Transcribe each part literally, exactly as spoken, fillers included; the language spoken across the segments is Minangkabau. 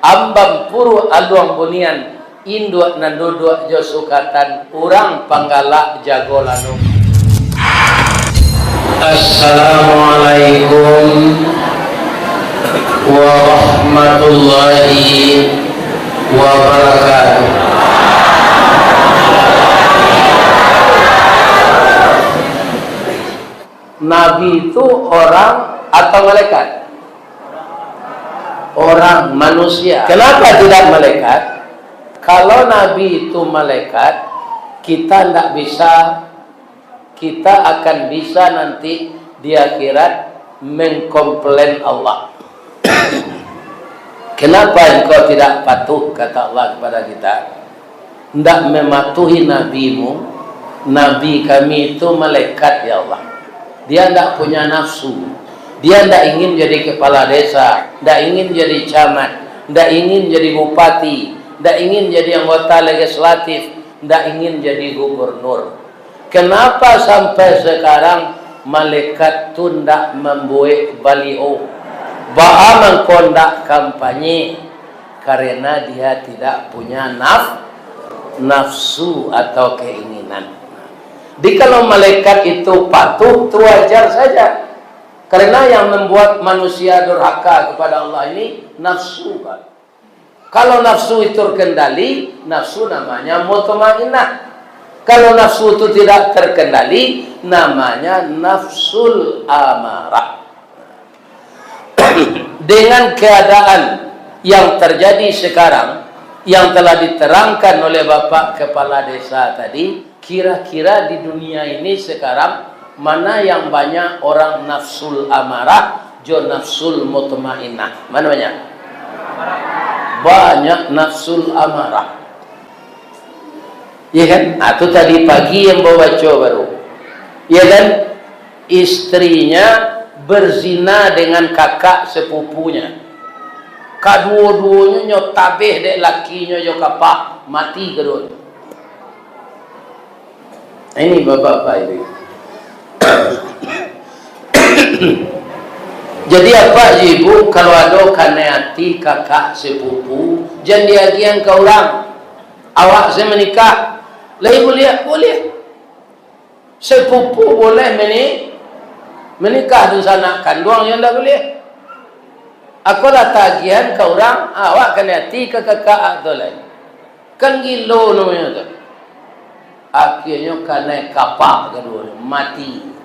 Ambam Puruak Aluang Bunian, induak nan duduak jo sukatan, urang panggalak jago lalo. Assalamualaikum warahmatullahi wabarakatuh. Nabi itu orang atau malaikat? Orang, manusia. Kenapa tidak malaikat? Kalau Nabi itu malaikat, kita ndak bisa, kita akan bisa nanti di akhirat mengkomplain Allah. Kenapa engkau tidak patuh, kata Allah kepada kita, ndak mematuhi nabimu? Nabi kami itu malaikat, ya Allah. Dia ndak punya nafsu. Dia ndak ingin jadi kepala desa, ndak ingin jadi camat, ndak ingin jadi bupati, ndak ingin jadi anggota legislatif, ndak ingin jadi gubernur. Kenapa sampai sekarang malaikat tu ndak mambuek baliho? Baa mangko ndak kampanye? Karena dia tidak punya naf-, nafsu atau keinginan. Jadi kalau malaikat itu patuh, itu wajar saja. Karena yang membuat manusia durhaka kepada Allah ini nafsu, Pak. Kalau nafsu itu terkendali, nafsu namanya mutmainnah. Kalau nafsu itu tidak terkendali, namanya nafsul amarah. Dengan keadaan yang terjadi sekarang, yang telah diterangkan oleh Bapak Kepala Desa tadi, kira-kira di dunia ini sekarang, mana yang banyak orang nafsul amarah jo nafsul mutmainnah? Mana banyak? Banyak nafsul amarah. Iya kan? Ah, tu tadi pagi yang bawa baco baru. Iya kan? Istrinya berzina dengan kakak sepupunya. Kaduo-duonyo nyo tabeh dek lakinyo jo kapah, mati kaduonyo. Ini bapak-bapak ini. Jadi, apak jo ibu, kalau ado kanai ati kakak sepupu, jan diagiahan ka urang. Awak se manikah, lai buliah? Buliah. Sepupu buliah mani-, manikah, dunsanak kanduang nyo ndak buliah. Ako lah tagiahan ka urang, awak kanai ati ka kakak tu lai. Kan gilo namonyo tu. Akhianyo kanai kapah kaduonyo, mati.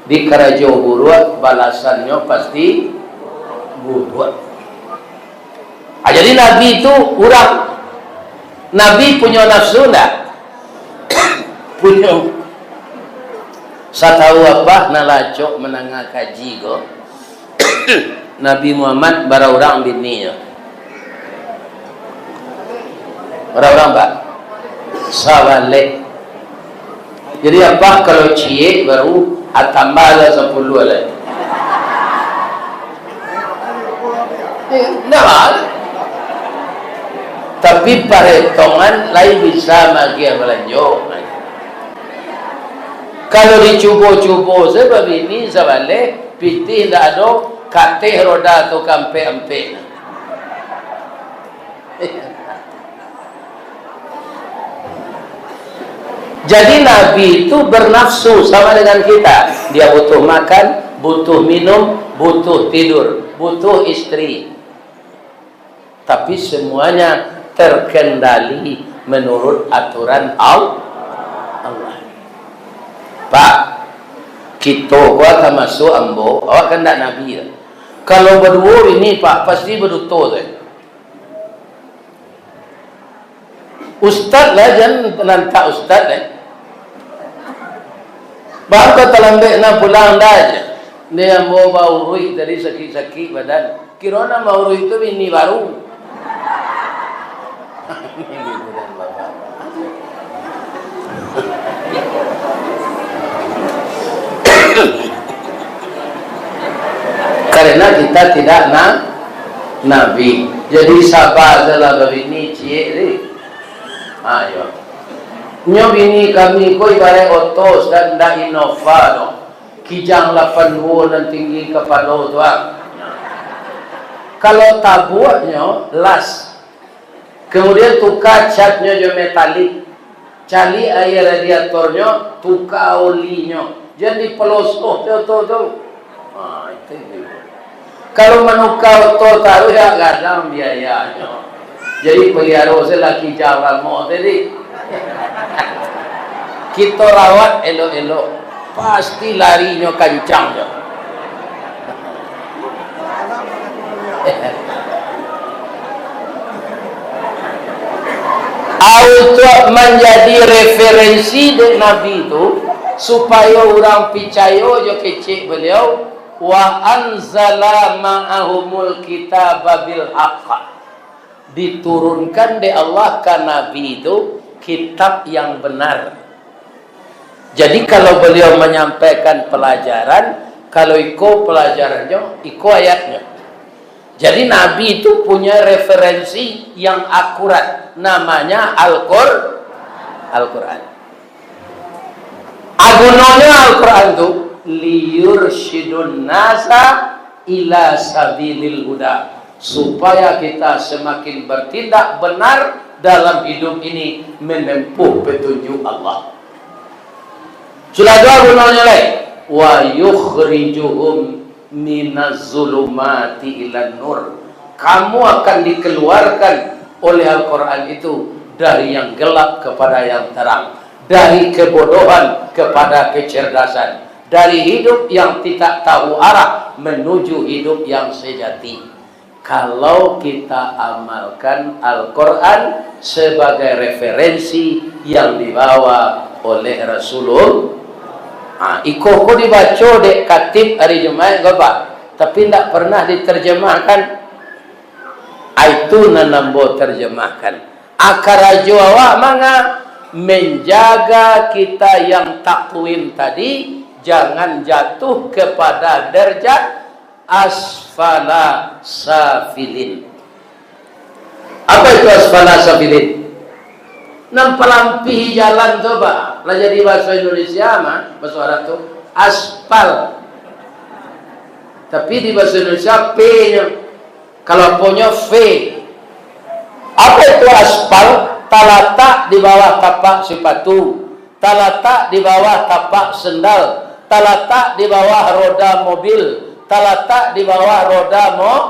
Di karajo buruak, balasannyo pasti buruak. Ah, jadi Nabi tu urang. Nabi punyo nafsu ndak? Punyo. Satau apak nan lah acok mandanga kaji ko, Nabi Muhammad bara urang bininyo? Bara urang, Pak? Sabaleh. Jadi, apak kalau ciek baru, ah, tambahlah sapuluah lai. Eh, ndak lah. Tapi, paretongan lai bisa maagiah balanjo. Kalau dicubo-cubo se babini sabaleh, pitih ndak ado, kateh roda tu ka ampek-ampek. Jadi, Nabi itu bernafsu sama dengan kita. Dia butuh makan, butuh minum, butuh tidur, butuh istri. Tapi semuanya terkendali menurut aturan Al-, Allah. Pak, kito ko tamasuak ambo, awak kan ndak nabi lah. Kalau baduo ini, Pak, pasti baduto sajo. Ustaz lah, jan nantak ustaz, eh. Baa kok talambek na pulang dah aja. Ni ambo bauruik tadi sakik-sakik badan. Kiro nan bauruik tu bini baru. Karena kita tidak na-, nabi. Jadi sabar sajolah babini ciek tadi. Ha, iyo. Nyo bini kami ko ibarat oto, Ustaz, ndak Innova doh. Kijang lapan duo nan tinggi kapalo tu, ah. Kalau tabuaknyo las, kemudian tuka catnyo jo metalik, caliak aia radiatornyo, tuka olinyo, jan dipelosoh tu, tu, tu. Ha, itu, itu. Kalau manuka oto taruih, yo gadang biayanyo. Jadi, paliaro se lah kijang lamo tadi. Kito rawat elok-elok, pasti larinyo kancang jo. Untuak manjadi referensi dek Nabi tu, supayo urang picayo jo kecek baliau, "Wa anzala ma'ahumul kitaba bil haqq." Diturunkan dek Allah ka Nabi tu kitab yang benar. Jadi, kalau beliau manyampaikan pelajaran, kalau iko pelajarannyo, iko ayatnyo. Jadi, Nabi itu punya referensi yang akurat, namanya Al-Qur-, Al-Quran. Agunonyo Al-Quran tu, liyursyidun nasa ila sabilil huda, supaya kita semakin bertindak benar dalam hidup ini, menempuh petunjuk Allah. Sudah tu agunonyo lai, wa yukhrijuhum minaz zulumati ilan nur. Kamu akan dikeluarkan oleh Al-Quran itu dari yang gelap kepada yang terang, dari kebodohan kepada kecerdasan, dari hidup yang tidak tahu arah menuju hidup yang sejati. Kalau kita amalkan Al-Quran sebagai referensi yang dibawa oleh Rasulullah. Ha, iko ko dibaco dek khatib ari Jumaik ko, Pak, tapi ndak pernah diterjemahkan. Ah, itu nan ambo terjemahkan. Ah, karajo awak manga? Menjaga kita yang takwim tadi, jangan jatuh kepada derajat asfala safilin. Apa itu asfala safilin? Nan palampihi jalan tu, Pak. Lah jadi bahasa Indonesia mah, bahasa Arab tu aspal. Tapi di bahasa Indonesia P-nyo. Kalau aponyo V. Apa itu aspal? Talatak di bawah tapak sipatu, talatak di bawah tapak sendal, talatak di bawah roda mobil, talatak di bawah roda mo-,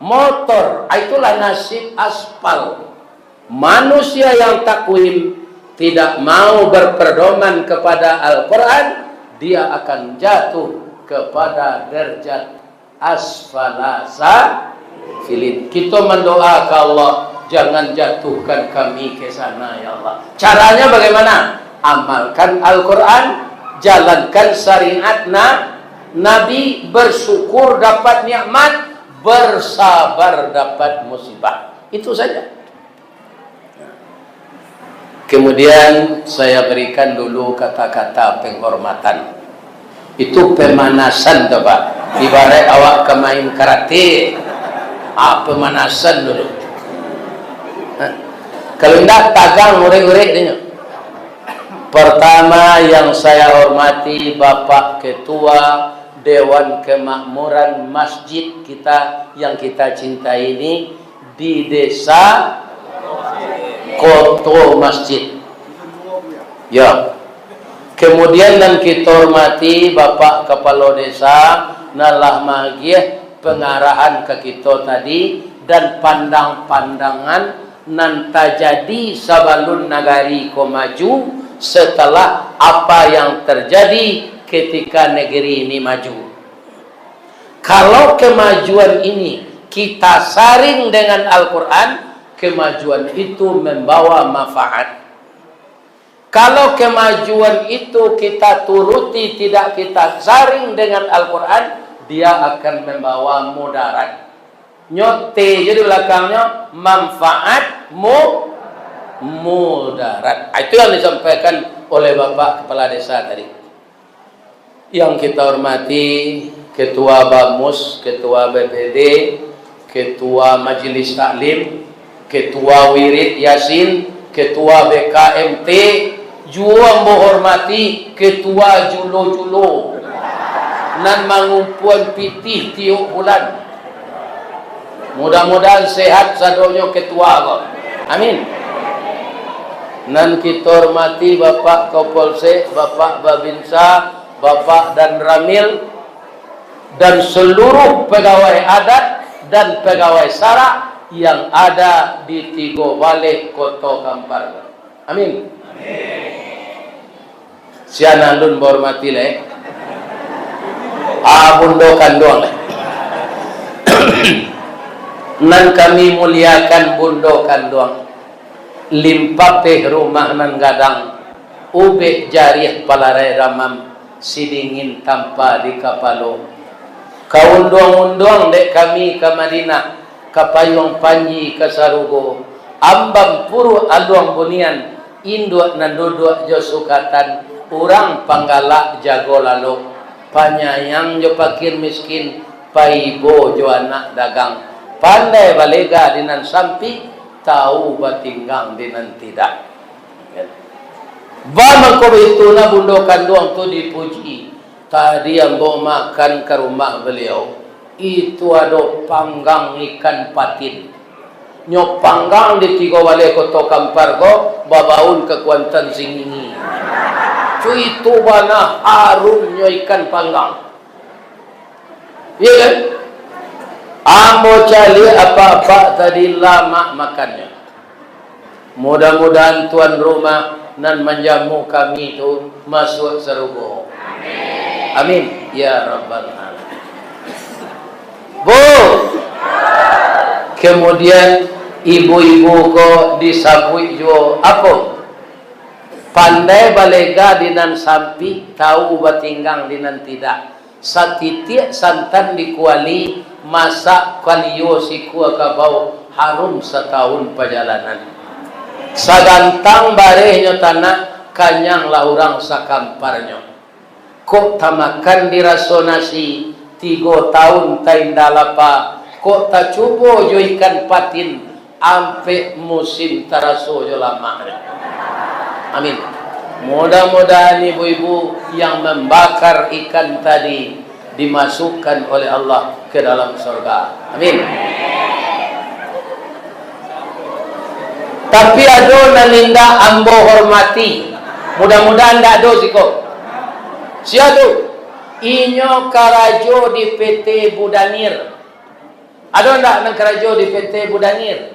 motor. Ah, itulah nasib aspal. Manusia yang takwim tidak mau berpedoman kepada Al-Quran, dia akan jatuh kepada derajat asfala safilin. Kita mendoa ke Allah, jangan jatuhkan kami ke sana, ya Allah. Caranya bagaimana? Amalkan Al-Quran, jalankan syariat na-, Nabi, bersyukur dapat nikmat, bersabar dapat musibah. Itu saja. Kemudian saya berikan dulu kata-kata penghormatan. Itu pemanasan tu, Pak. Ibarat awak ka main karate. Ah, pemanasan dulu. Hah? Kalau indak, tagang urek-urek dia. Pertama yang saya hormati Bapak Ketua Dewan Kemakmuran Masjid kita yang kita cintai ini, di desa Koto Masjid. Ya. Kemudian nan kita hormati Bapak Kepala Desa, nan lah magiah pengarahan ka kita tadi, dan pandang-pandangan nan tajadi sabalun nagari ko maju, setelah apa yang terjadi ketika negeri ini maju. Kalau kemajuan ini kita saring dengan Al-Quran, kemajuan itu membawa manfaat. Kalau kemajuan itu kita turuti, tidak kita saring dengan Al-Quran, dia akan membawa mudarat. Nyo T je di balakangnyo, manfaat mu-, mudarat. Ah, itu yang disampaikan oleh Bapak Kepala Desa tadi. Yang kita hormati Ketua Bamus, Ketua B P D, Ketua Majelis Taklim, Ketua Wirid Yasin, Ketua B K M T, juo ambo hormati Ketua Julo-Julo, nan mangumpuan pitih tiok bulan. Mudah-mudahan sehat sadonyo ketua ko. Amin. Nan kito hormati Bapak Kapolsek, Bapak Babinsa, Bapak Danramil, dan seluruh pegawai adat dan pegawai sara yang ada di Tigo Baleh, Koto Kampar. Amin. Sian alun bahormati lai. Ah, bundo kanduang lai. Nan kami muliakan bundo kanduang. Limpapeh rumah nan gadang, ubek jariah palarai ramam, sidingin tampa di kapalo. Kaunduang-unduang dek kami ka Madinah, kapayuang panji ka sarugo, ambam puruak aluang bunian, induak nan duduak jo sukatan, urang panggalak jago lalok, panyayang jo pakir miskin, paibo jo anak dagang, pandai balega di nan sampik, tawu batinggang di nan tidak. Ba mangko baitu nah bundo kanduang tu dipuji. Tadi ambo makan ka rumah baliau, itu ado panggang ikan patin. Nyo panggang di Tigo Baleh Koto Kampar ko, babaun ka Kuantan Singingi. Cuitu bana harumnyo ikan panggang. Iya kan? Ambo caliak apak-apak tadi lamak makannyo. Mudah-mudahan tuan rumah nan manjamu kami tu masuak sarugo. Amin. Ya Rabbal Alamin. Bu, kemudian ibu-ibu ko disabuik juo apo? Pandai balega di nan sampik, tawu batinggang di nan tidak. Satitiak santan di kuali, masak kalio sikua kabau, harum satahun pajalanan. Sagantang barehnyo tanak, kanyanglah urang sakamparnyo. Kok tamakan diraso nasi, tigo tahun tainda lapa, kok tacubo jo ikan patin, ampek musim taraso jo lamaknyo. Amin. Mudah-mudahan ibu-ibu yang membakar ikan tadi dimasukkan oleh Allah ke dalam surga. Amin. Tapi ado nan indak ambo hormati. Mudah-mudahan ndak ado siko. Sia tu? Inyo karajo di P T Budanir. Ado ndak nan karajo di P T Budanir?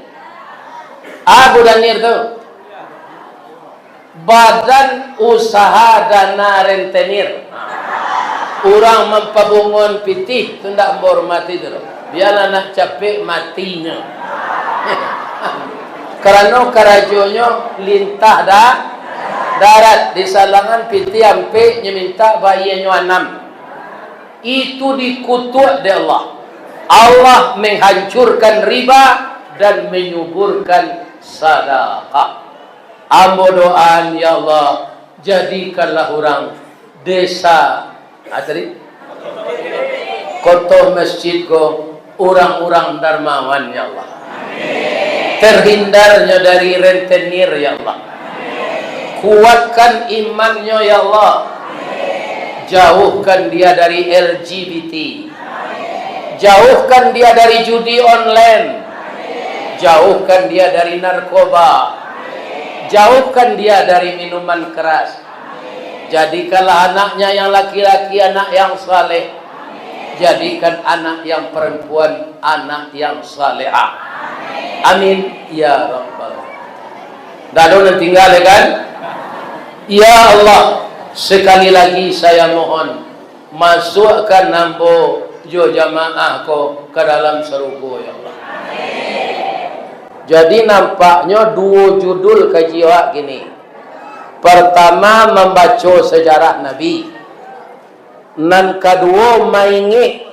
Ah, Budanir tu. Badan Usaha Dana Rentenir. Urang mampabunguan pitih tu ndak ambo hormati tu. Bialah nak capek matinyo. Karano karajonyo lintah da-, darat, di salangan pitih ampek, nyo mintak bayianyo anam. Itu dikutuak dek Allah. Allah menghancurkan riba dan menyuburkan sadakah. Ambo doaan, ya Allah, jadikanlah urang desa, ah, tadi? Koto Masjid ko urang-urang darmawan, ya Allah. Terhindarnyo dari rentenir, ya Allah. Kuatkan imannyo, ya Allah. Jauhkan dia dari L G B T. Jauhkan dia dari judi online. Jauhkan dia dari narkoba. Jauhkan dia dari minuman keras. Jadikanlah anaknya yang laki-laki anak yang saleh. Jadikan anak yang perempuan anak yang salehah. Amin. Ya Rabbal. Ndak ado nan tingga, ya kan? Ya Allah, sekali lagi saya mohon, masuakkan ambo jo jamaah ko ka dalam sarugo, ya Allah. Jadi, nampaknyo duo judul kaji awak kini. Partama, mambaco sejarah Nabi. Nan kaduo, maingek,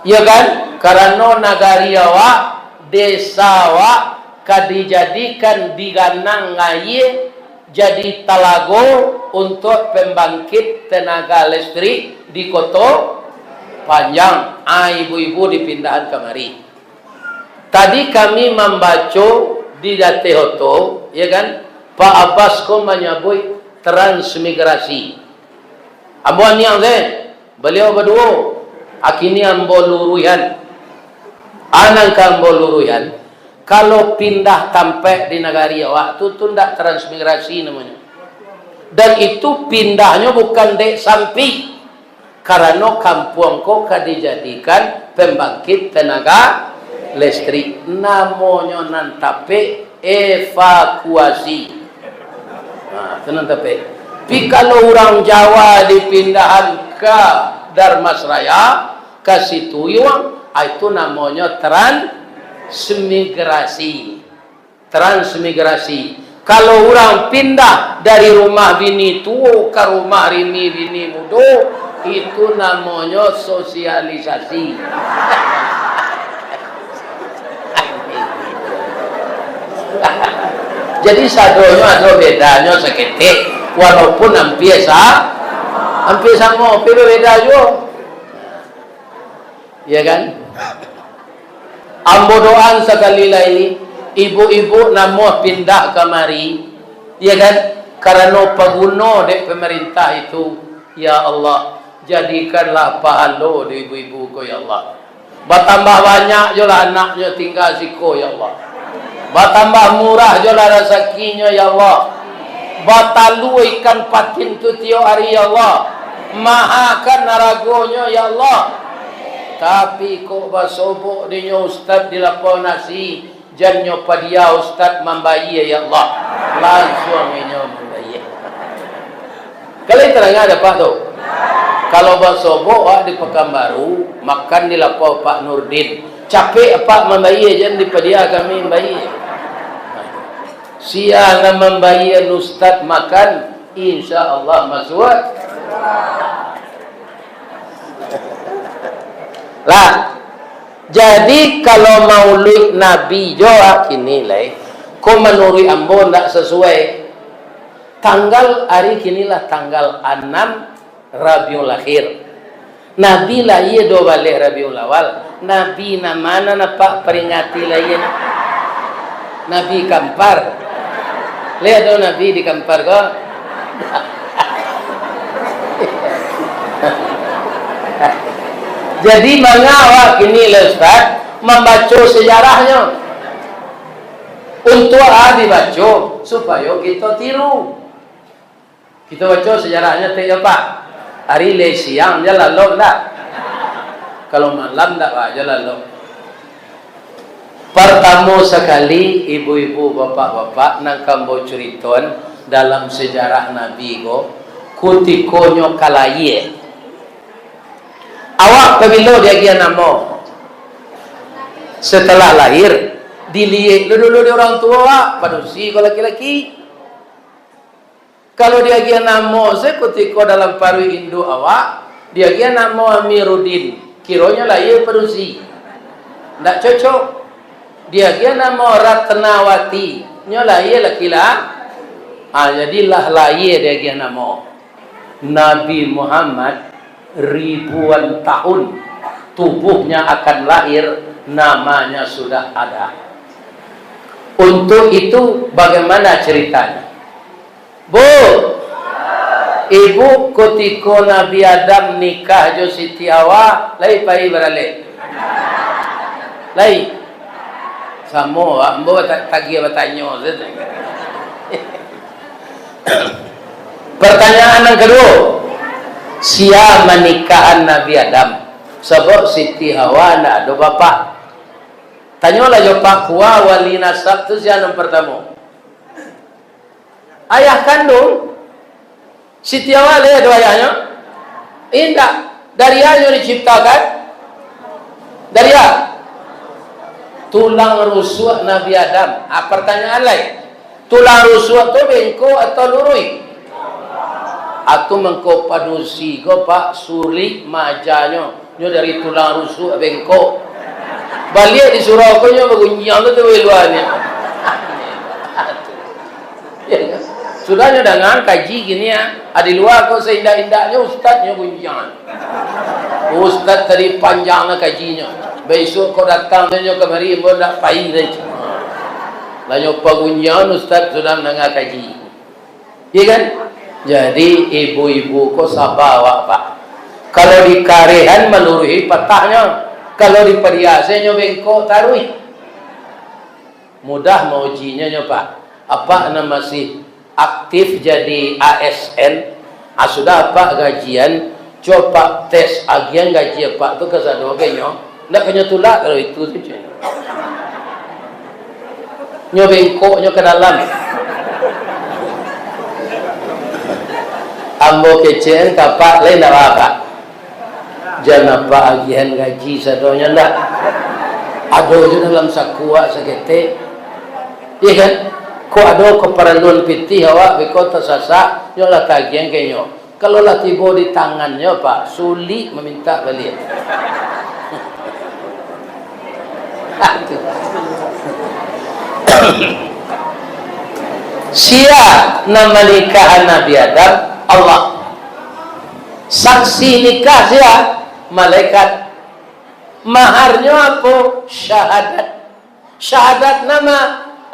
ya kan, karano nagari awak, desa awak, ka dijadikan diganang aia jadi talago untuak pembangkit tenaga listrik di Koto Panjang. Ah, ibu-ibu dipindahan kamari. Tadi kami mambaco di Dateh Oto, ya kan, Pak Abbas ko manyabuik transmigrasi. Ambo aniang se, baliau baduo, akini ambo luruihan. Anang ka ambo luruihan, kalau pindah tampek di nagari awak tu, tu ndak transmigrasi namonyo. Dan itu pindahnyo bukan dek sampi, karano kampuang ko ka dijadikan pembangkit tenaga listrik. Namonyo nan tapek evakuasi. Nah, tu nan tapek. Tapi kalau urang Jawa dipindahan ka Darmasraya, ka Situhiang, ah, itu namonyo transmigrasi. Transmigrasi. Kalau urang pindah dari rumah bini tuo ka rumah rini bini mudo, itu namonyo sosialisasi. Jadi sadonyo ado bedanyo saketek, walaupun ampia sa-, ampia samo, tapi babeda juo. Ya kan? Ambo doaan sakali lai, ibu-ibu namuah pindah kamari, ya kan? Karano paguno dek pemerintah itu, ya Allah, jadikanlah pahalo di ibu-ibu ko, ya Allah. Batambah banyak jolah anaknyo tingga siko, ya Allah. Batambah murah jolah rasakinyo, ya Allah. Batalua ikan patin tu tiok ari, ya Allah. Mahakan aragonyo, ya Allah. Tapi kok basobok dinyo ustaz di lapau nasi, jannyo padia ustaz mambayia, ya Allah. Lansuang inyo mambayia. Kalau terang ada, Pak, tu. Kalau basobok, Pak, di Pekanbaru, makan di lapau Pak Nurdin. Capek, Pak, mambayia, jan di padia kami mambayia. Sia nan mambayia ustaz makan, insya Allah masuak. Lah, jadi kalau maulid Nabi jo, ah, kini lai, ko manuruik ambo ndak sasuai. Tanggal, ari kini lah tanggal anam Rabiul Akhir. Nabi lahia duo baleh Rabiul Awal. Nabi nan ma nan Apak paringati lahia? Nabi Kampar. Lai ado Nabi di Kampar ko? Jadi, manga awak kini lai, Ustaz, mambaco sejarahnyo? Untuak a dibaco, supayo kito tiru. Kito baco sejarahnyo, tek, yo, Pak. Ari lai siang jo lalok ndak? Kalau malam ndak, Pak, jo lalok. Partamo sakali, ibu-ibu, bapak-bapak, nan ka ambo curitoan dalam sejarah Nabi ko, kutiko nyo ka lahia. Awak pabilo diagiah namo? Setelah lahir, diliek dulu dek urang tuo, Pak, padusi ko laki-laki. Kalau diagiah namo se kutiko dalam paruik induak awak, diagiah namo Amiruddin, kironyo lahia padusi. Ndak cocok. Diagiah namo Ratnawati, nyo lahia laki-la-, ah, jadi lah lahia diagiah namo. Nabi Muhammad ribuan tahun tubuhnya akan lahir, namanya sudah ada. Untuk itu, bagaimana ceritanya? Bu, ibu, kutiko Nabi Adam nikah jo Siti Hawa, lai pai baralek? Lai? Samo, ambo ta-, tagiah batanyo sajo. Pertanyaan yang kedua, sia manikahan Nabi Adam? Sabab Siti Hawa ndak ado bapak. Tanyolah jo Pak Kua, wali nasab tu sia nan partamo? Ayah kandung. Siti Hawa lai ado ayahnyo? Indak. Dari a nyo diciptakan? Dari a? Tulang rusuak Nabi Adam. Ah, pertanyaan lai. Tulang rusuak tu bengkok atau luruih? Atu mangko padusi ko, Pak, sulik maajanyo. Nyo dari tulang rusuak bengkok. Baliak di surau ko nyo bagunjiang tu, tu di lua ni. Sudah nyo dangan kaji kini, ah. Ah, di lua ko saindak-indaknyo ustaz nyo gunjiang. Ustaz tadi panjang lah kajinyo. Besok ko datang nyo kamari, ambo ndak pai lai. Lah nyo pagunjiang ustaz sudah mandanga kaji. Iya kan? Jadi, ibu-ibu ko saba awak, Pak. Kalau dikarehan maluruih patahnyo. Kalau di Pariaman, nyo bengkok taruih. Mudah maujinyo nyo, Pak. Apak nan masih aktif jadi A S N, ah, sudah apak gajian, cubo apak tes agiahan gaji apak tu ka sado ka nyo. Ndak ka nyo tulak kalau itu tu, cek. Nyo bengkok nyo ka dalam. Ambo kecek ka apak, lai ndak baa, Pak? Jan apak agiahan gaji sadonyo ndak. Ado jo dalam saku awak saketek. Iyo kan? Kok ado kaparaluan pitih awak, beko tasasak, nyo lah taagiahan ka inyo. Kalau lah tibo di tangannyo, Pak, sulik mamintak baliak. Sia nan manikahan Nabi Adam? Allah. Saksi nikah sia? Malaikat. Maharnyo apo? Syahadat. Syahadat nan ma?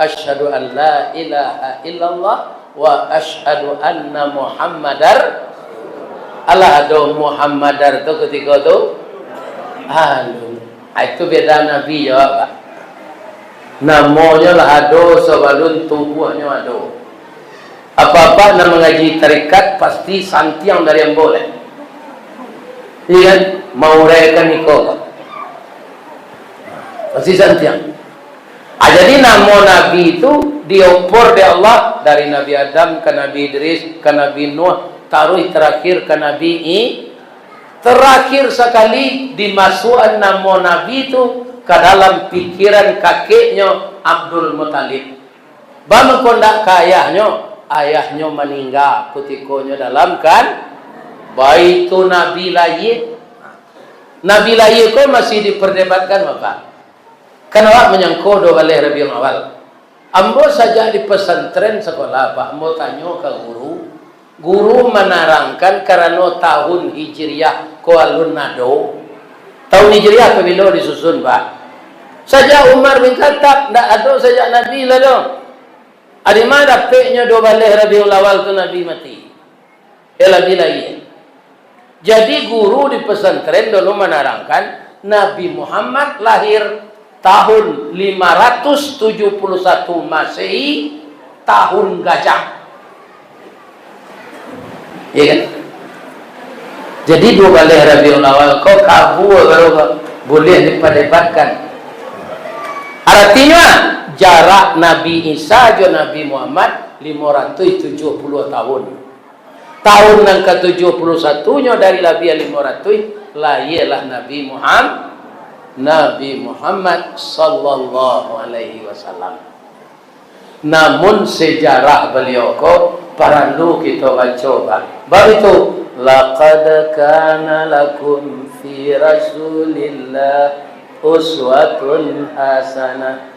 Asyhadu an la ilaha illallah wa asyhadu anna Muhammadar. Alah ado Muhammadar tu kutiko tu? Alun. Ah, itu beda Nabi jo, Pak. Namonyo lah ado sabalun tubuahnyo ado. Apak-apak nan mangaji tarikat pasti santiang dari ambo lai. Iyo kan? Mauraikan iko, Pak. Pasti santiang. Ah, jadi namo Nabi tu diopor dek Allah dari Nabi Adam ka Nabi Idris ka Nabi Nuh, taruih tarakhir ka Nabi I-, tarakhir sakali dimasuakan namo Nabi tu ka dalam pikiran kakeknyo Abdul Muthalib. Baa mangko ndak ka ayahnyo? Ayahnyo maningga kutiko nyo dalam kan-, baitu Nabi lahia. Nabi lahia ko masih diperdebatkan, Bapak. Kan awak manyangko duo baleh Rabiul Awal. Ambo sajak di pesantren sakolah, Pak, ambo tanyo ka guru. Guru manarangkan karano tahun Hijriah ko alun ado. Tahun Hijriah pabilo disusun, Pak? Sajak Umar bin Khattab, ndak ado sajak Nabi lah doh. Ari ma dapeknyo duo baleh Rabiul Awal tu Nabi mati? Yo, Nabi lahia. Jadi, guru di pesantren dulu manarangkan, Nabi Muhammad lahir tahun lima ratus tujuh puluh satu Masehi, tahun gajah. Iya kan? Jadi, duo baleh Rabiul Awal ko kabua baru ko, buliah dipadebatkan. Aratinyo, jarak Nabi Isa jo Nabi Muhammad limo ratuih tujuah puluah tahun. Tahun nan ka tujuah puluah satunyo dari labiah limo ratuih, lahialah Nabi Muham-, Nabi Muhammad sallallahu alaihi wasallam. Namun, sejarah baliau ko paralu kito baco, Pak. Bab itu, "Laqad kana lakum fi Rasulillah uswatun hasanah."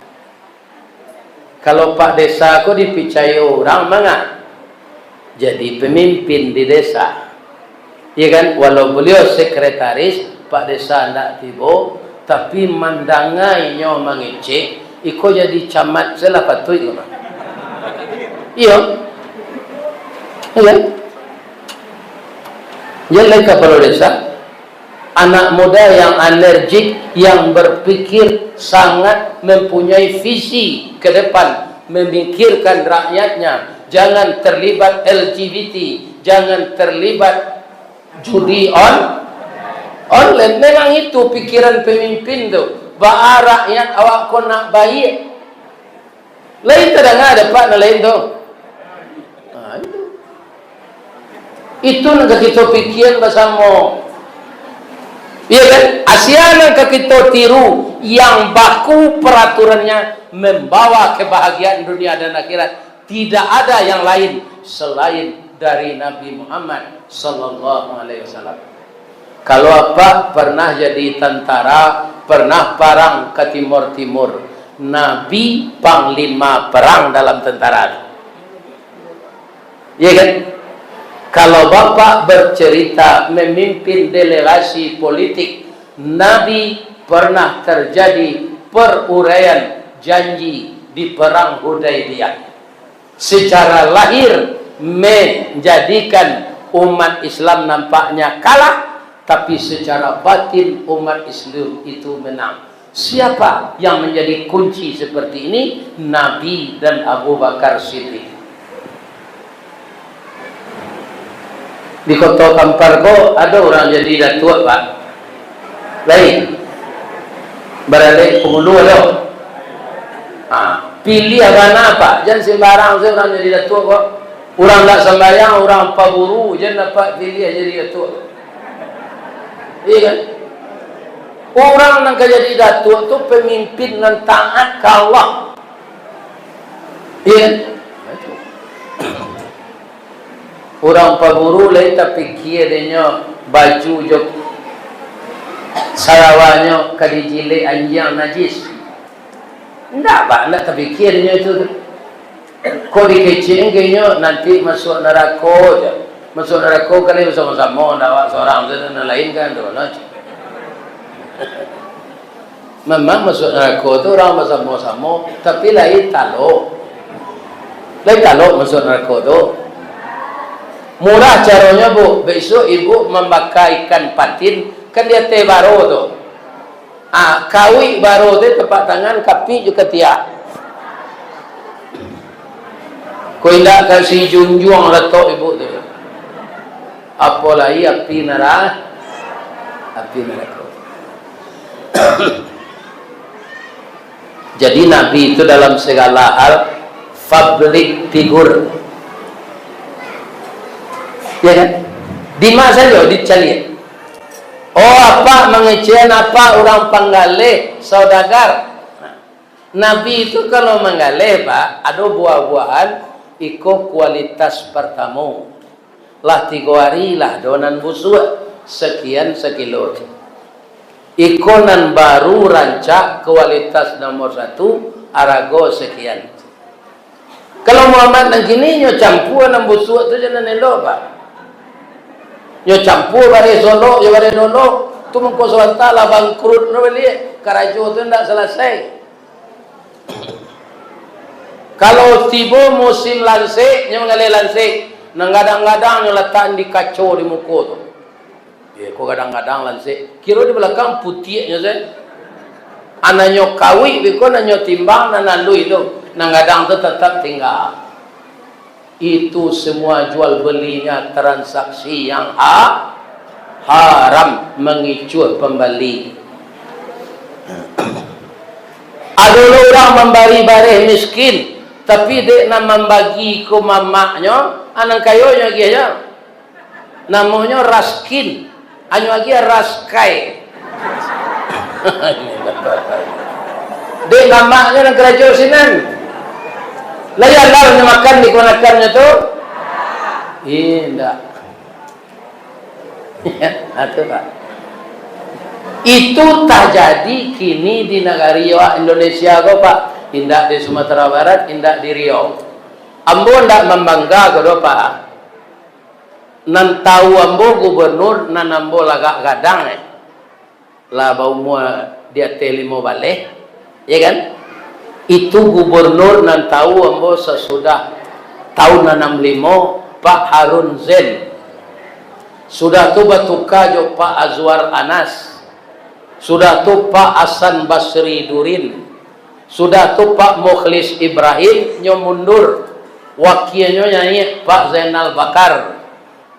Kalau Pak Desa ko dipicayo urang manga, jadi pemimpin di desa. Iya kan? Walau beliau sekretaris, Pak Desa ndak tibo, tapi mandanga inyo mangecek, iko jadi camat se lah patuik ko, Pak. Iyo. Iya kan? Jadi, kapalo desa, anak muda yang energik, yang berpikir, sangat mempunyai visi ke depan, memikirkan rakyatnya, jangan terlibat L G B T, jangan terlibat judi on-, online. Memang itu pikiran pemimpin tu. Baa rakyat awak ko nak baiak. Lain tadanga dek Pak nan lain tu. Nah, itu. Itu nan ka kito pikian basamo. Iya kan? Asia nan ka kito tiru, yang baku peraturannya membawa kebahagiaan dunia dan akhirat. Tidak ada yang lain selain dari Nabi Muhammad sallallahu alaihi wasallam. Kalau Apak pernah jadi tantara, pernah parang ka timur-timur, Nabi panglima perang dalam tentara tu. Iya kan? Kalau Bapak bercerita memimpin delegasi politik, Nabi pernah terjadi peruraian janji di Perang Hudaibiyah. Secara lahir menjadikan umat Islam nampaknya kalah, Tapi secara batin umat Islam itu menang. Siapa yang menjadi kunci seperti ini? Nabi dan Abu Bakar Siddiq. Di Koto Kampar ko ado urang jadi datuak, Pak? Lain. Baralek pangulu ado. Ha, piliah bana, Pak. Jan sembarang se urang jadi datuak ko. Urang ndak sambayang, urang paburu, jan dapat piliah jadi datuak. Iya kan? Urang nan ka jadi datuak tu pamimpin nan taat ka Allah. Iya kan? Urang paburu lai tapikia dek nyo baju jo sarawanyo ka dijilek anjiang najis. Ndak, Pak, ndak tapikia dek nyo itu tu. Kok dikecek inyo nanti masuak narako je. Masuak narako kali basamo-samo, ndak awak surang sajo, nan lain kan tu, nah. Memang masuak narako tu urang basamo-samo, tapi lai talok. Lai talok masuak narako tu. Murah caronyo, Bu. Besok ibu mambaka ikan patin, kan di ateh baro tu. Ah, kawik baro tu tapak tangan, kapik jo katiak. Ko indak ka si junjuang latok ibu tu. Apolai api nara-, api narako. Jadi Nabi itu dalam segala hal public figure. Ya kan? Di ma sajo dicaliak. Oh, apak mangecekan apak urang panggaleh, saudagar. Nah, Nabi itu kalau manggaleh, Pak, ado buah-buahan, iko kualitas partamo. Lah tigo ari lah do nan busuak, sakian sakilo. Iko nan baru rancak, kualitas nomor satu, arago sakian. Kalau Muhammad nan kini, nyo campua nan busuak tu jo nan elok, Pak. Nyo campua bareh Solok jo bareh Dolok, tu mangko sabanta lah bangkrut no baliak, karajo tu ndak salasai. Kalau tibo musim lansek, nyo manggaleh lansek, nan gadang-gadang nyo latak di kaco di muko tu. Iyo, ko gadang-gadang lansek. Kiro di balakang putiaknyo se. Anaknyo kawik beko, anaknyo timbang, nan alui tu. Nan gadang tu tatap tingga. Itu semua jual belinya transaksi yang ha-, haram, mangicuah pambali. Ado lo urang mambari bareh miskin, tapi dek nan mambagi ko mamaknyo, a nan kayonyo agiah nyo. Namonyo Raskin. Anyo agiah Raskai. Dek mamaknyo nan karajo sinan. Lah iyo lah nyo makan di kamanakannyo tu? Indak. Ha, tu, Pak. Itu tajadi kini di nagari awak Indonesia ko, Pak. Indak di Sumatera Barat, indak di Riau. Ambo ndak mambangga ko doh, Pak. Nan tahu ambo gubernur, nan ambo lagak gadang, eh. Lah baumua di ateh limo baleh, ya kan? Itu gubernur nan tahu ambo sasudah tahun anam limo, Pak Harun Zain. Sudah tu batuka jo Pak Azwar Anas. Sudah tu Pak Hasan Basri Durin. Sudah tu Pak Mukhlis Ibrahim nyo mundur. Wakianyo naiak Pak Zainal Bakar.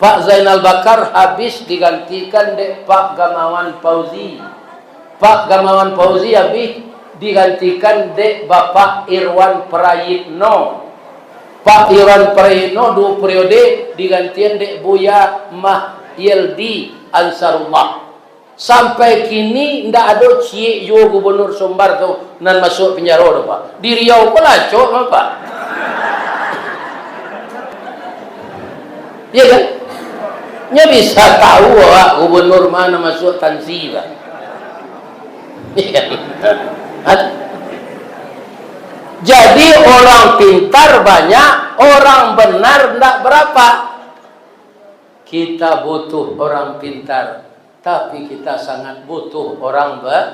Pak Zainal Bakar habis digantikan dek Pak Gamawan Fauzi. Pak Gamawan Fauzi habis digantikan dek Bapak Irwan Prayitno. Pak Irwan Prayitno duo periode digantian dek Buya Mahyeldi Ansarullah. Sampai kini ndak ado ciek juo gubernur Sumbar tu nan masuak pinjaro tu, Pak. Di Riau ko lah acok mah, Pak. Iya kan? Nyo bisa tahu awak gubernur ma nan masuak tansi, Pak. Iya kan? Jadi orang pintar banyak, orang benar ndak berapa. Kita butuh orang pintar, tapi kita sangat butuh orang be-,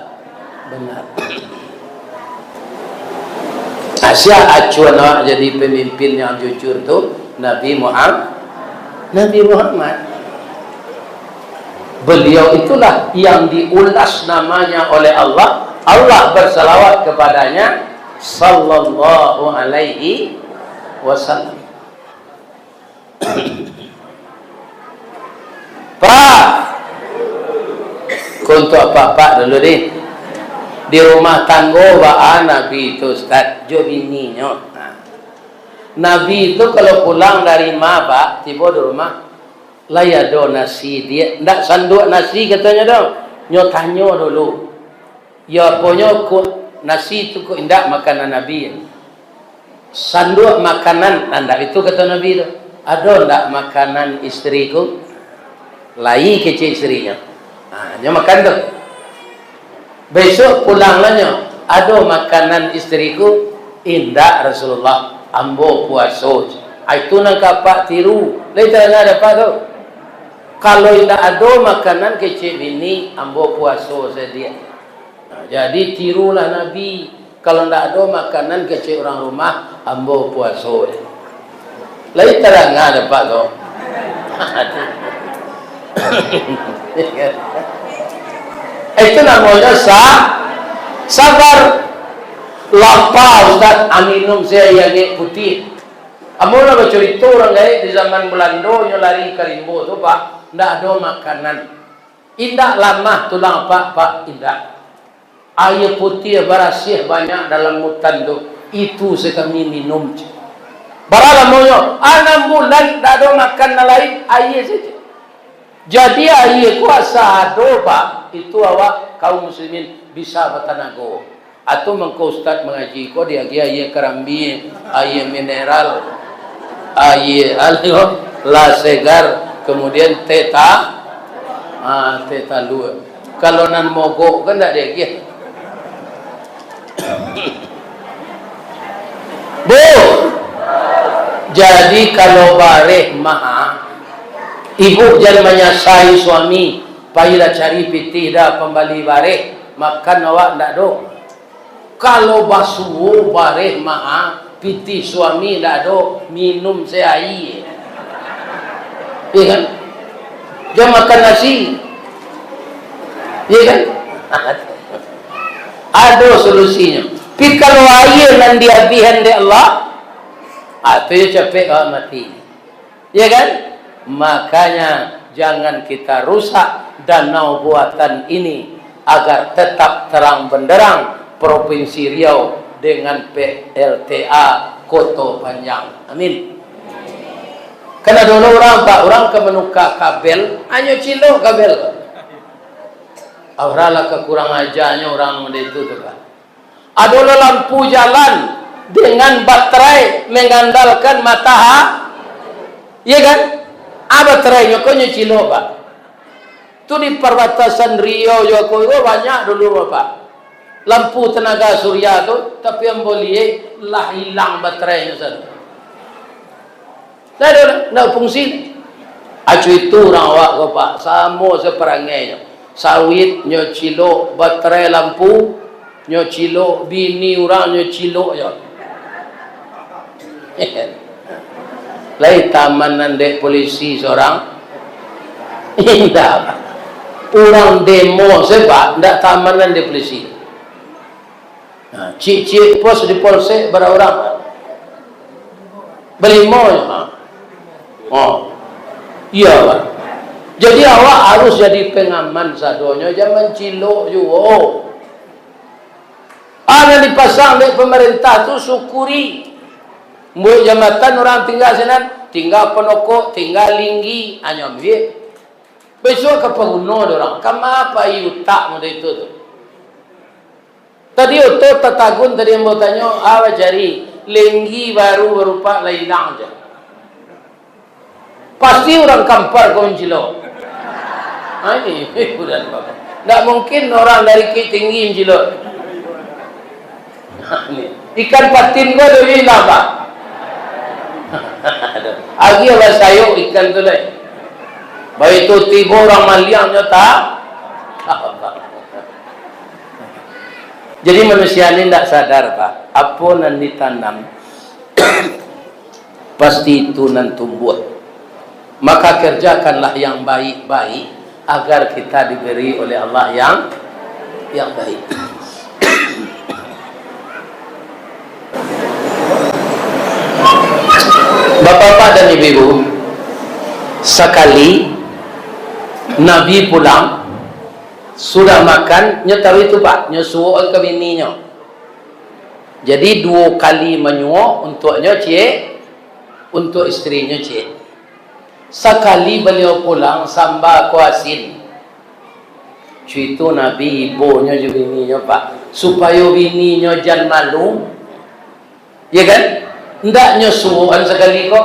benar. Nah, sia acuan awak jadi pemimpin yang jujur tu? Nabi Muhammad. Nabi Muhammad. Beliau itulah yang diulas namanya oleh Allah. Allah bersalawat kepadanya, sallallahu alaihi wasallam. Pak, ko untuak apak-apak dulu ni. Di rumah tanggo baa Nabi tu, Ustaz, jo bininyo. Nah. Nabi tu kalau pulang dari ma, Pak, tibo di rumah, lai ado nasi diak, ndak sanduak nasi katonyo tu. Nyo tanyo dulu. Yo, aponyo ko, nasi tu ko indak makanan Nabi. Sanduak makanan, nah, ndak itu kato Nabi tu. Ado ndak makanan istriku? Lai kecek istrinyo. Ha, nyo makan tu. Besok pulang lah nyo, "Ado makanan istriku?" "Indak, Rasulullah, ambo puaso." Ah, itu nan ka apak tiru. Lai tarang dapek tu. Kalau indak ado makanan kecek bini, "Ambo puaso sadia." Nah, jadi tirulah Nabi. Kalau ndak ado makanan kecek urang rumah, "Ambo puaso." Lai tarang dapek tu. Itu namonyo sa-, sabar. Lapa, Ustaz, ah, minum se aia angek putiah. Ambo lah bacarito urang gaek di zaman Balando, nyo lari ka rimbo tu, Pak, ndak ado makanan. Indak lamah tulang apak, Pak, indak. Aia putiah barasiah banyak dalam mutan tu, itu se kami minum. Bara lamonyo, anam bulan ndak ado makan nan lain, aia sajo. Jadi aia ko asa ado, Pak, itu awak kaum muslimin bisa batanago. Atau mangko ustaz mangaji ko diagiah aia karambia, aia mineral, aia alio, La Segar, kemudian teh ta-, ah, teh talua. Kalau nan mogok kan ndak diagiah. Bu, jadi kalau bareh mah, ibu jan manyasai suami, pailah cari pitih dah pambali bareh, makan awak ndak doh. Kalau basuo bareh mah, pitih suami ndak ado, minum se aia. Iya kan? Jan makan nasi. Iya kan? Ado solusinyo. Tapi kalau aia nan diabihan dek Allah, ah, tu yo capek awak mati. Ya kan? Makanya, jangan kita rusak danau buatan ini, agar tetap terang benderang Provinsi Riau dengan P L T A Koto Panjang. Amin. Kan ado urang, Pak, urang ka manuka kabel, hanyo cilok kabel. Alah, lah kakurang ajanyo urang model itu tu, Pak. Ado lo lampu jalan dengan baterai mengandalkan mataha-, iya kan? Ah, baterainyo ko nyo cilok, Pak. Tu di parbatasan Riau jo ko, ko banyak dulu, Bapak. Lampu tenaga surya tu, tapi ambo liek lah ilang baterainyo sado. Ndak ado, ndak fungsi. Acu itu urang awak ko, Pak, samo saparangainyo. Sawit nyo cilok, baterai lampu nyo cilok, bini urang nyo cilok jo. Lai taamanan dek polisi surang? Indak, Pak. Urang demo se, Pak, ndak taamanan dek polisi. Nah, ciek-ciek pos di polsek bara urang? Balimo nyo. Ha. Oh. Iya, Pak. Jadi awak harus jadi pengaman sadonyo, jan mancilok juo. Ah, nan dipasang dek pemerintah tu syukuri. Buek jambatan urang tingga sinan, tingga ponokok, tingga linggi, hanyo ambiak. Bisuak ka paguno dek urang, ka ma pai utak model itu tu. Tadi oto tatagun tadi ambo tanyo, ah, bacari, linggi baru barupak lah ilang se. Pasti urang Kampar ko mancilok. Ha, ini, bulan Bapak. Ndak mungkin urang dari Bukittinggi mancilok. Ha, ini. Ikan patin ko ado ilang, Pak. Aduh. Agiah lah sayok ikan tu lai. Baitu tibo urang maliang nyo ta-, jadi manusia ni ndak sadar, Pak. Apo nan ditanam, pasti itu nan tumbuah. Maka kerjakanlah yang baik-baik, agar kita diberi oleh Allah yang yang baik. Bapak-bapak dan ibu-ibu, sakali Nabi pulang, sudah makan, nyo taruih tu, Pak, nyo suok ka bininyo. Jadi, duo kali manyuok, untuaknyo ciek, untuak isterinyo ciek. Sakali baliau pulang, samba ko asin. Cuito Nabi, ibonyo jo bininyo, Pak, supayo bininyo jan malu. Ya kan? Ndak nyo suokan sakali ko.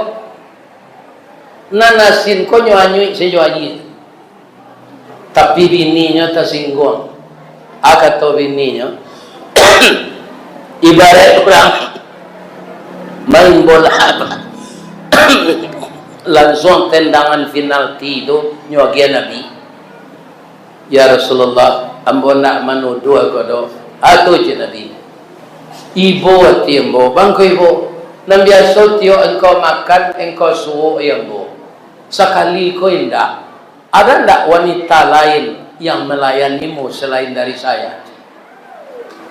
Nan asin ko nyo anyuik sajo aia. Tapi bininyo tasingguang. A kato bininyo, ibarat urang main bola, Pak. Lansuang tendangan penalti tu nyo agiah Nabi. "Ya Rasulullah, ambo ndak manuduah ko doh." "Atu," cek Nabi. "Ibo ati ambo." "Bangko ibo?" "Nan biaso tiok engkau makan, engkau suok ambo. Sakali ko indak. Ada ndak wanita lain yang melayanimu selain dari saya?"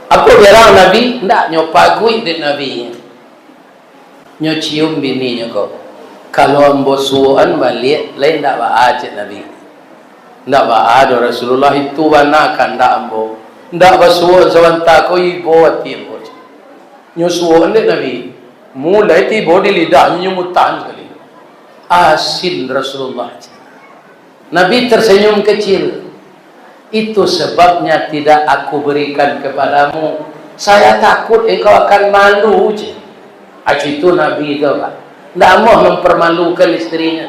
Apo berang Nabi? Ndak, nyo paguik dek Nabi. Nyo cium bininyo ko. "Kalau ambo suokan baliak, lai ndak baa," cek Nabi. "Ndak baa doh Rasulullah, itu bana kandak ambo. Ndak basuokan sabanta ko ibo ati ambo," cek. Nyo suokan dek Nabi. Mulai tibo di lidahnyo, nyo mutahan sakali. "Asin Rasulullah," cek. Nabi tersenyum kecil. "Itu sebabnya tidak Aku berikan kepadamu. Saya takut engkau akan malu," cek. Acu itu Nabi tu, Pak. Ndak amuah mempermalukan istrinya.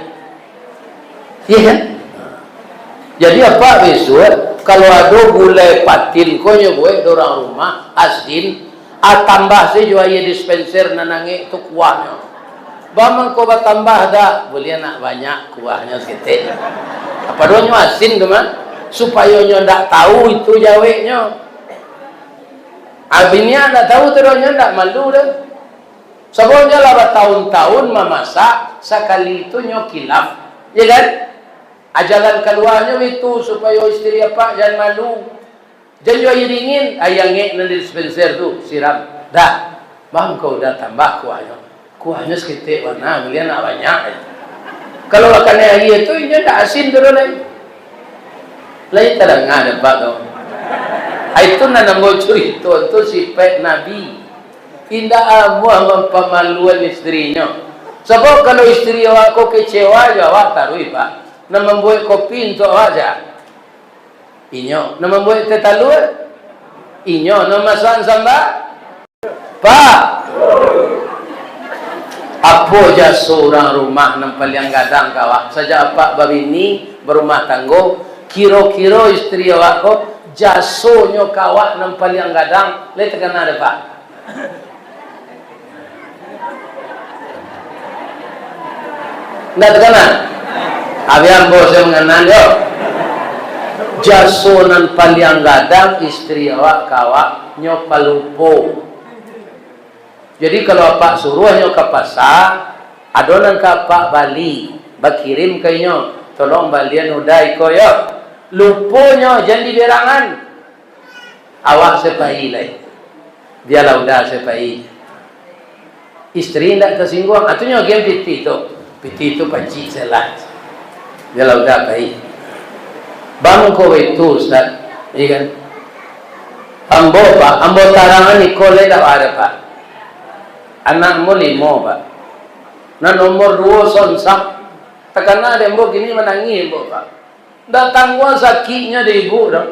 Iya kan? Jadi, apa besok, kalau ado gulai patin ko nyo buek di urang rumah, asin, A tambah sajo aia dispenser nan angek tu kuahnyo. Ba mangko batambah dak? Buliah nak banyak kuahnyo saketek. Apa doh nyo asin tu mah? Supayo nyo ndak tahu itu jaweknyo. Ah, binian ndak tahu tu doh, nyo ndak malu doh. Sabab nyo lah batahun-tahun mamasak, sakali tu nyo kilaf. Ya kan? Ah, jalan kaluanyo itu supayo isteri apak jan malu. Jan jo aia dingin, aia angek nan di dispenser tu, siram. Dah, mangko udah tambah kuahnyo. Kuahnyo saketek bana, buliah nak banyak. Kalau lah kanai aia tu, inyo ndak asin tu doh lai. Lai tadanga dek apak tu. Ai tu nan ambo curito tu sipaik Nabi. Indak amuah mampamaluan isterinyo. Sabab kalau isteri awak ko kecewa jo awak, taruih, Pak. Nan mambuek kopi untuak awak sia? Inyo. Nan mambuek teh talua? Inyo. Nan mamasak samba? Pak! Apo jaso urang rumah nan paliang gadang ka awak? Sajak apak babini, barumah tanggo, kiro-kiro isteri awak ko, jasonyo ka awak nan paliang gadang, lai takana dek apak? Ndak takana? Abih ambo se mangana yo. Jaso nan paliang gadang isteri awak ka awak, nyo palupo. Jadi, kalau apak suruah nyo ka pasa, ado nan ka apak bali, bakirim ka inyo, "Tolong balian uda iko yo." Luponyo, jan diberangan. Awak se pai lai. Bialah uda se pai. Isteri indak tasingguang. Atunyo agiah pitih tu. Pitih tu pacik se lah. Bialah uda pai. Bangko itu, Ustaz. Iya kan? Ambo, Pak, ambo tarangan iko lai dak ada, Pak. Anak ambo limo, Pak. Nan nomor duo sonsang. Takana dek ambo kini manangih ambo, Pak. Ndak tangguang sakiknyo dek ibu tu,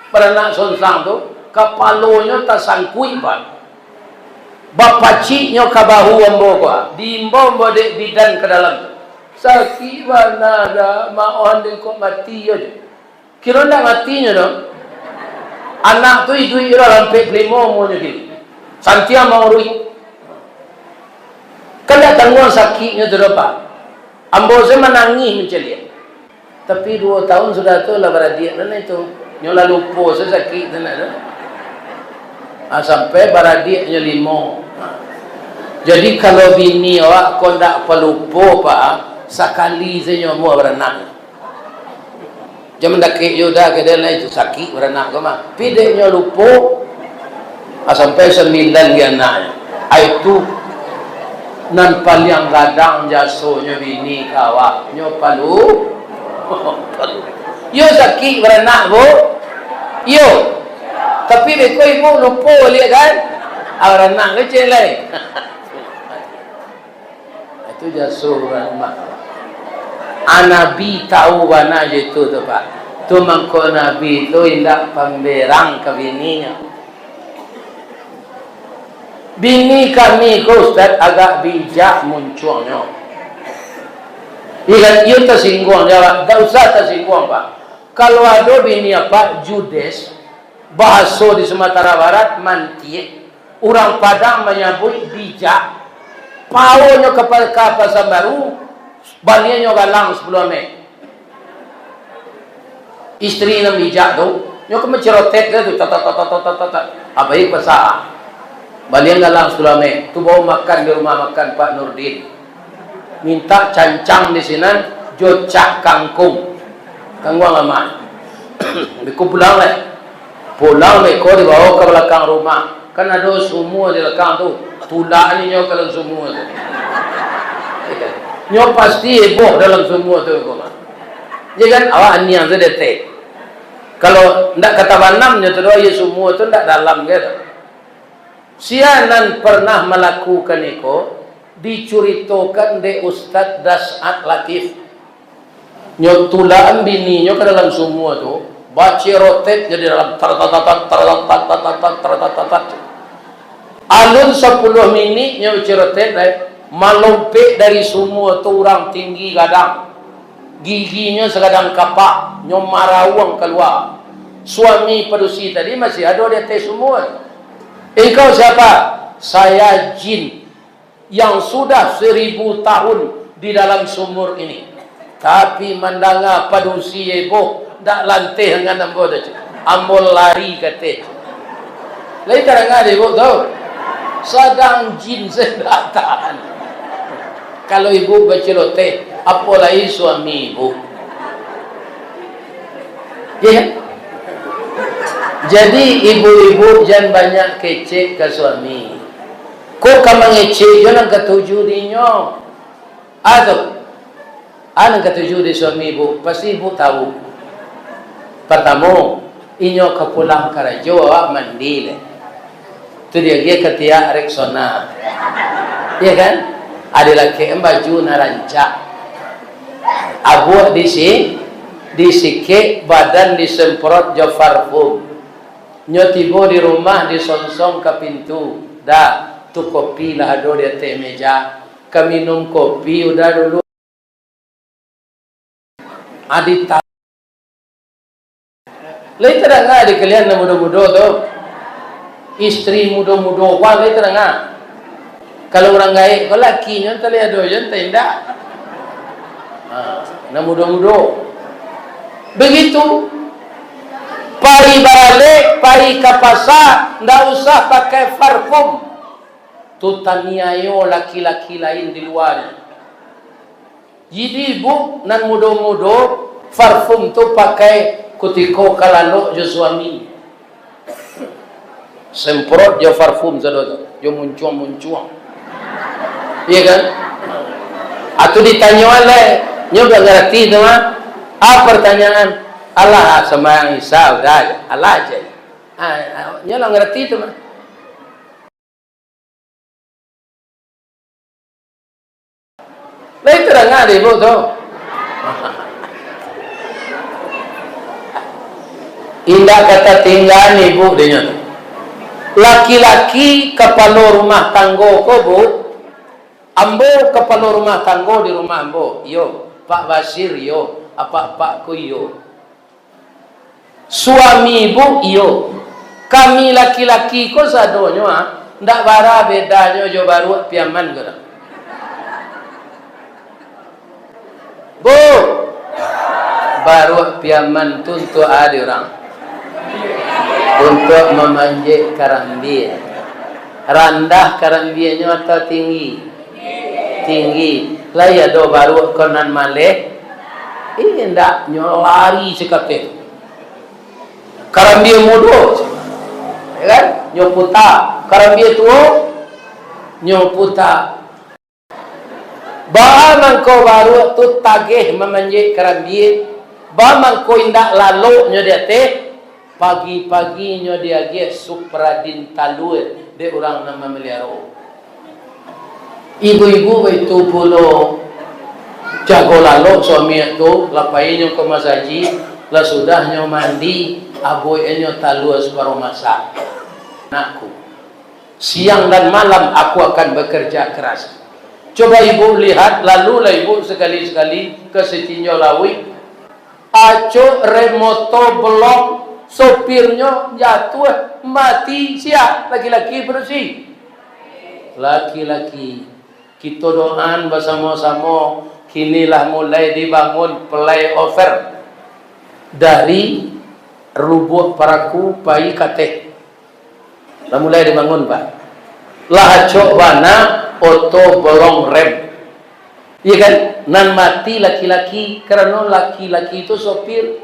baranak sonsang tu, kapalonyo tasangkuik, Pak. Bapaciknyo ka bahu ambo, Pak. Diimbau ambo dek bidan ka dalam tu. Sakik bana, dah, maoh andai kok mati ajo. Kiro ndak matinyo tu. Anak tu iduik lah ampek puluah limo umuanyo kini. Santiang mauruik. Kan ndak tangguang sakiknyo tu doh, Pak. Ambo se manangih mancaliak. Tapi duo tahun sudah tu lah baradiak nan itu. Nyo lah lupo se sakik tu nak tu. Ah, sampai baradiak nyo limo. Jadi, kalau bini awak ko ndak palupo, Pak, sakali se nyo amuah baranak. Jan mandakek jo uda, kecek lai, sakik baranak ko mah. Tapi dek nyo lupo, ah, sampai sambilan gi anaknyo. Ah, itu nan paliang gadang jasonyo bini ka awak, nyo palu-, palu-. Iyo sakik baranak, Bu? Iyo. Tapi beko ibu lupo baliak kan? Ah, baranak kecek lai. Itu jaso urang mah. Ah, Nabi tahu bana jo itu tu, Pak. Tu mangko Nabi tu indak pamberang ka bininyo. Bini kami ko, Ustaz, agak bijak muncuangnyo. Iyo kan, iyo tasingguang, jawab. Ndak usah tasingguang, Pak. Kalau ado bini, apa, judes, bahaso di Sumatera Barat, mantiek, urang Padang manyabuik bijak, paonyo ka pa-, ka Pasambaru, balianyo galang sapuluah ameh. Istri nan bijak tu, nyo ka macirotet se tu, tat, tat, tat. Apo iko pasa? Balian galang sapuluah ameh, tu bao makan di rumah makan Pak Nurdin. Mintak cancang di sinan, jo cak kangkung. Kangkung amak. Beko pulang lai. Pulang beko dibao ka balakang rumah. Kan ado sumua di balakang tu. Tulak ni nyo ka dalam sumua tu. Nyo pasti eboh dalam sumua tu, beko mah. Jadi kan, awak aniang sajo dek. Kalau ndak ka tabanam nyo tu doh, iyo sumua tu ndak dalam gitu. Sia nan pernah malakukan iko, dicuritokan dek Ustaz Das'at Latif. Nyo tulakan bininyo ka dalam sumua tu, bacirotet jadi dalam, taratatat, taratatat, taratatat. Alun sapuluah minik nyo bacirotet, dai, malompek dari sumua tu urang tinggi gadang. Giginyo sagadang kapak, nyo marauang kalua. Suami padusi tadi masih ado di ateh sumua. "Engkau siapa?" "Saya jin yang sudah seribu tahun di dalam sumur ini. Tapi mandanga padusi eboh, ndak lanteh angan ambo tu, ambo lari ka ateh." Lai tadanga dek ibu tu? Sadang jin se ndak tahan. Kalau ibu baceloteh, apo lai suami ibu? Ya kan? Jadi, ibu-ibu jan banyak kecek ka suami. Kok ka mangecek jo nan katuju di inyo? Ah, tu. Ah, nan katuju di suami ibu, pasti ibu tahu. Partamo, inyo ka pulang karajo, awak mandi lai. Tu diagiah katiak Rexona. Iya kan? Ado laki baju nan rancak. Abuak disi-, disikek, badan disemprot jo parfum. Nyo tibo di rumah, disongsong ka pintu. "Dah, tu kopi lah ado di ateh meja. Ka minum kopi udah dulu." Adi ta-, lai tadanga di kalian nan mudo-mudo tu? Istri mudo-mudo, wah, lai tadanga? Kalau urang gaek ko lakinyo, antah lai ado jo, antah indak. Ha, nan mudo-mudo. Begitu. Pai baralek, pai ka pasa, ndak usah pakai parfum. Tu taniayo laki-laki lain di lua ni. Jadi, Bu, nan mudo-mudo, parfum tu pakai kutiko ka lalok jo suami. Semprot jo parfum sado tu, jo muncuang-muncuang. Iya kan? Atau ditanyoan lai, nyo ndak ngarati tu mah. Ah, pertanyaan, "Alah, sambayang Isya udah, alah aja." Ah, ah, nyo lah ngarati tu mah. Lai tadanga dek ibu tu? Indak ka tatinggaan ibu dinyo tu. Laki-laki kapalo rumah tanggo ko, Bu, ambo kapalo rumah tanggo di rumah ambo, iyo. Pak Basir, iyo. Apak-apak ko, iyo. Suami ibu, iyo. Kami laki-laki ko sadonyo, ah, ndak bara bedanyo jo baruak Piaman ko doh. Bu, baruak Piaman tu untuak a di urang? Untuak mamanjek karambia. Randah karambianyo atau tinggi? Tinggi. Lai ado baruak ko nan maleh? Indak, nyo lari sakateh. Karambia mudo, ya kan? Nyo puta. Karambia tuo, nyo puta. Baa mangko baruak tu tageh mamanjek karambia, baa mangko indak lalok nyo di ateh, pagi-pagi nyo diagiah supradin talua dek urang nan mamaliaro. Ibu-ibu baitu pulo, jago lalok suami tu, lah pai nyo ka masajik, lah sudah nyo mandi, abuikan nyo talua saparuah masak. Nakku. Siang dan malam aku akan bekerja keras. Coba ibu lihat, lalulah ibu sekali-sekali ke Sitinjau Lauik. Acok rem moto belong, sopirnyo jatuah, mati, sia? Laki-laki padusi? Laki-laki. Kito doaan basamo-samo, kini lah mulai dibangun flyover dari Lubuak Paraku pai ka ateh. Lah mulai dibangun, Pak. Lah acok bana oto bolong rem. Iya kan? Nan mati laki-laki, karano laki-laki itu sopir.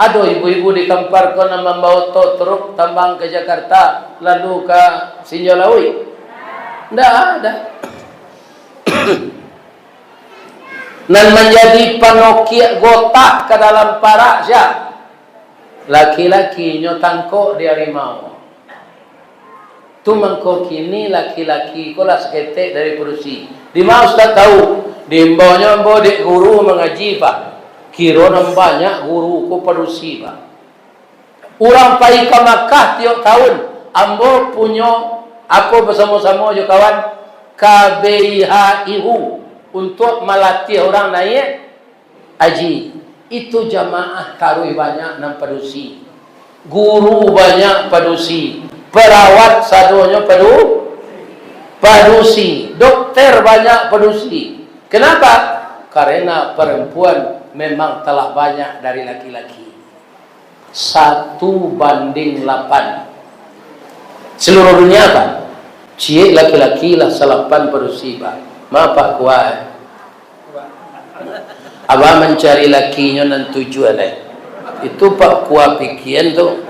Ado ibu-ibu di Kampar ko nan mambawa oto truk tambang ka Jakarta, lalu ka Sitinjau Lauik? Ndak ada. Nan manjadi panokiak gotah ka dalam parak sia? Laki-laki nyo tangkok di harimau. Tu mangko kini laki-laki ko lah saketek dari padusi. Dima Ustaz tahu? Diimbaunyo ambo dek guru mangaji, Pak. Kiro nan banyak guru ko padusi, Pak. Urang pai ka Makkah tiok tahun, ambo punyo apo basamo-samo jo kawan, K B I H I U, untuak malatiah urang naiak haji. Itu jamaah taruih banyak nan padusi. Guru banyak padusi. Perawat sadonyo padu-, padusi. Dokter banyak padusi. Kenapa? Karena perempuan memang telah banyak dari laki-laki. Satu banding lapan. Seluruh dunia, Pak. Ciek laki-laki lah salapan padusi, Pak. Ma Pak Kua, eh? Abah mancari lakinyo nan tujuan, eh? Itu Pak Kua pikian tu.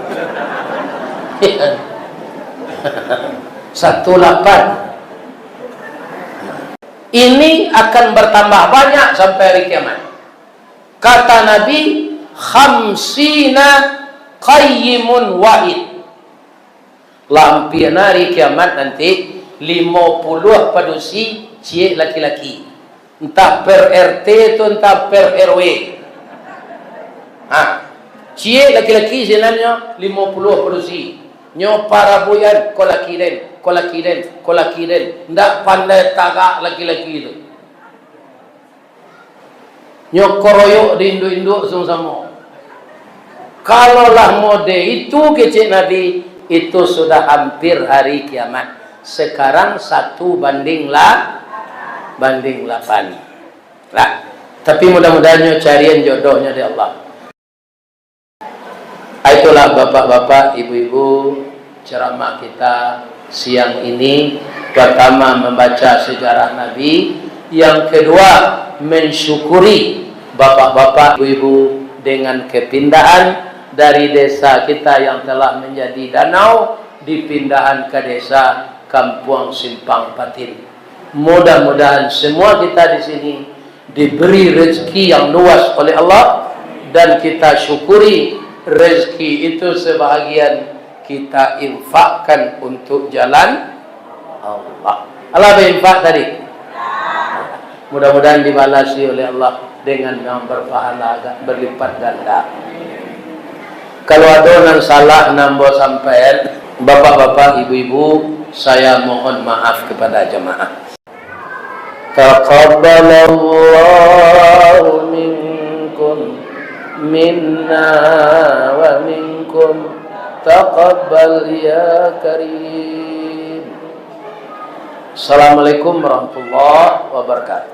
Satu lapan. Ini akan bertambah banyak sampai hari kiamat. Kata Nabi, "Khamsina qayyimun wahid." Lah ampia hari kiamat nanti, limo puluah padusi ciek laki-laki. Entah per R T tu, entah per R W. Ha, ciek laki-laki sinannyo limo puluah padusi. Nyo parabuikan, ko laki den, ko laki den, ko laki den. Ndak pandai tagak laki-laki tu. Nyo koroyok di induak-induak samo-samo. Kalau lah mode itu, kecek Nabi, itu sudah hampir hari kiamat. Sekarang satu banding la-, banding lapan. Lah, tapi mudah-mudahan nyo carian jodohnyo di Allah. Itulah bapak-bapak, ibu-ibu, ceramah kita siang ini. Pertama, membaca sejarah Nabi. Yang kedua, mensyukuri bapak-bapak, ibu-ibu, dengan kepindahan dari desa kita yang telah menjadi danau, dipindahan ke desa Kampuang Simpang Patin. Mudah-mudahan semua kita di sini diberi rezeki yang luas oleh Allah, dan kita syukuri rezeki itu sebahagian kita infakkan untuk jalan Allah. Alah bainfak tadi. Mudah-mudahan dibalasi oleh Allah dengan yang berpahala agak berlipat ganda. Kalau ado nan salah nan ambo sampaian, bapak-bapak, ibu-ibu, saya mohon maaf kepada jamaah. Taqabbalallahu minkum, minna wa minkum. Taqabbal ya Karim. Assalamualaikum warahmatullahi wabarakatuh.